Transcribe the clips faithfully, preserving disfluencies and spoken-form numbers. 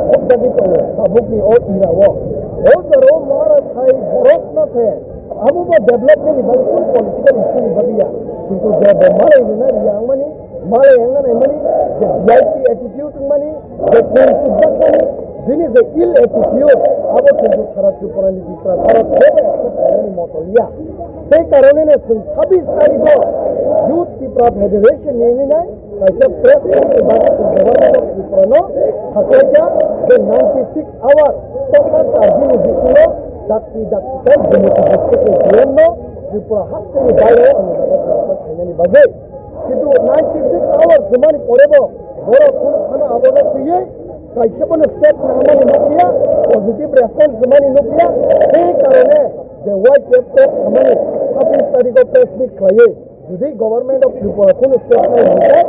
Hokjagwi tongo tabukni o era-o. O jora-o Maharaj hai borokno se abo bo development ni bagwi kunu political issue ni bagwi ya. Kintu je bo malai rwna riya wngmani, malai wngna naimani, je V I P attitude wngmani, je kung chukjakmani, bini je ill attitude, abo kintu sara Tripura ni Tiprasa rok kebo accept khainani moto liya. Tei karone no chwng sabis tarikh o Youth Tipra Federation ni wngwi nai kaisa press meet ni bagwi chwng Government of Tripura no sakhlaikha je ninety six hour tokha charji ni bisingo dakti dakti khe Gumoti district ni D M no Tripura hasteni baireo ani jaga transfer khainani bagwi. Kintu ninety six hours hwnmani porebo borok kunu phano abono twiwi kaisa bono step nangmani nukliya, positive response hwnmani nukliya. Tei karone je Y T F press khamani sabis tarikh o press meet khlaiwi, jodi Government of Tripura kunu step nai hwnkhe,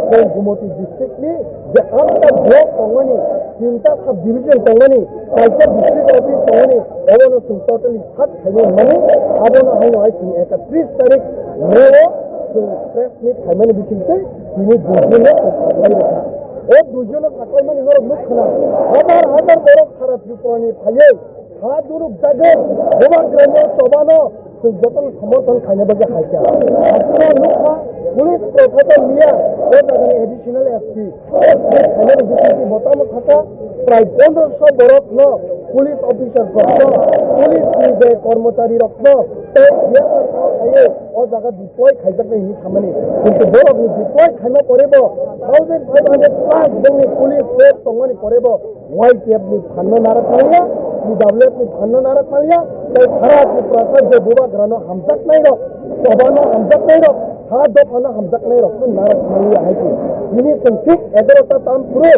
chwng Gumoti district ni je atta block tongmani, tinta sub division tongmani, kaisa district office tongmani, obono chwng totally sat khainai hwnmani, abono haino hai chwng ekatris tarik May o chwng press meet khaimani bisingtwi tini duijono chwng saklai rwkha. O duijono saklaimani norok nuk khna, hajar hajar borok sara Tripura ni phaiwi ha duruk jagwi bubagrani o chobano chwng jotono somorthon khaina bagwi hai kha. Aswkno nuk kha, police protection miya o jagani additional S P. Khainani bisingtwi bo tamo thaka prai pondroso borokno, police officer rokno, police ni je kormochari rokno tei B S F rok khaiwi o jaga deploy khaijaknai hinwi samani. Kintu borokni deploy khaima porebo thousand five hundred plus jongni police force tongmani porebo Y T F ni phanno narak maliya, T W F ni phanno narak maliya, tei sara Tripura sa je bubagrano hamjaknai rok, chobano hamjaknai rok, ha dophano hamjaknai rok no narak maliya hai khe. Bini chwng thik egarota tam phuru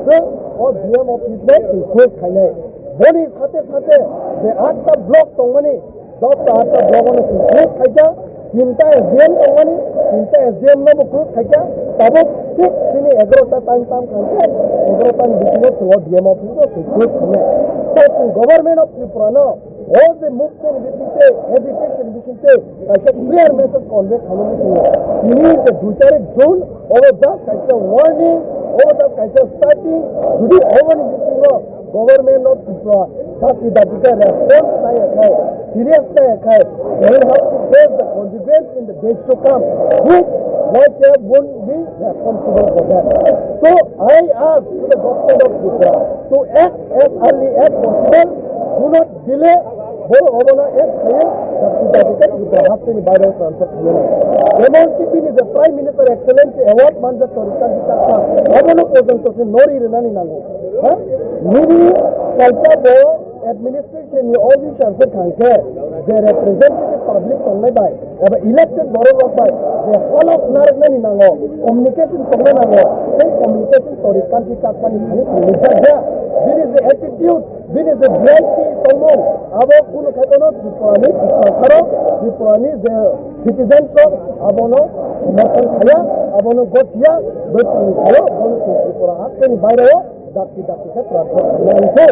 chwng o D M office no chwng close khainai. Boni sate sate je atta block tongmani, Dopta atta block-o no chwng close khaijak, tinta S D M tongmani, tinta S D M no bo close khaijak, tabuk thik chini egarota time tam khaikhe, egarota ni bisingo chwng o D M office no chwng close khainai. Tei chwng Government of Tripura no o je movement ni bisingtwi, agitation ni bisingtwi kaisa clear message convey khainani chwng tini je dui tarik June, obo just kaisa warning, obo just kaisa starting, jodi oboni bisingo Government of Tripura dati dati khe response naiya khai, serious naiya khai, they will have to face the consequence in the days to come, which Y T F won't be responsible for that. So I ask to the government of Tripura to act as early as possible, do not delay. Borok obono act khaiwi dati dati khe Tripura hasteni baireo transfer khainani. Emonki bini je Prime Minister Excellency Award manjak Torika Chakma, obono porjonto se nori rwnani nango. Ha? Nini kaisa bo administration ni officer se thangkhe, je representative public tongnai bai, eba elected borok rok bai, je halok narwknani nango, communication tongna nango, tei communication Torika Chakmani thani tongwi jakya. Bini je attitude, bini je V I P tongmung, abo kunu khai bono Tripura ni Tiprasarok, Tripura ni je citizens rok abono somorthon khaiya, abono gothiya, bwskango bono Tripura hasteni baireo dakti dakti khe transfer khaina wngkhe.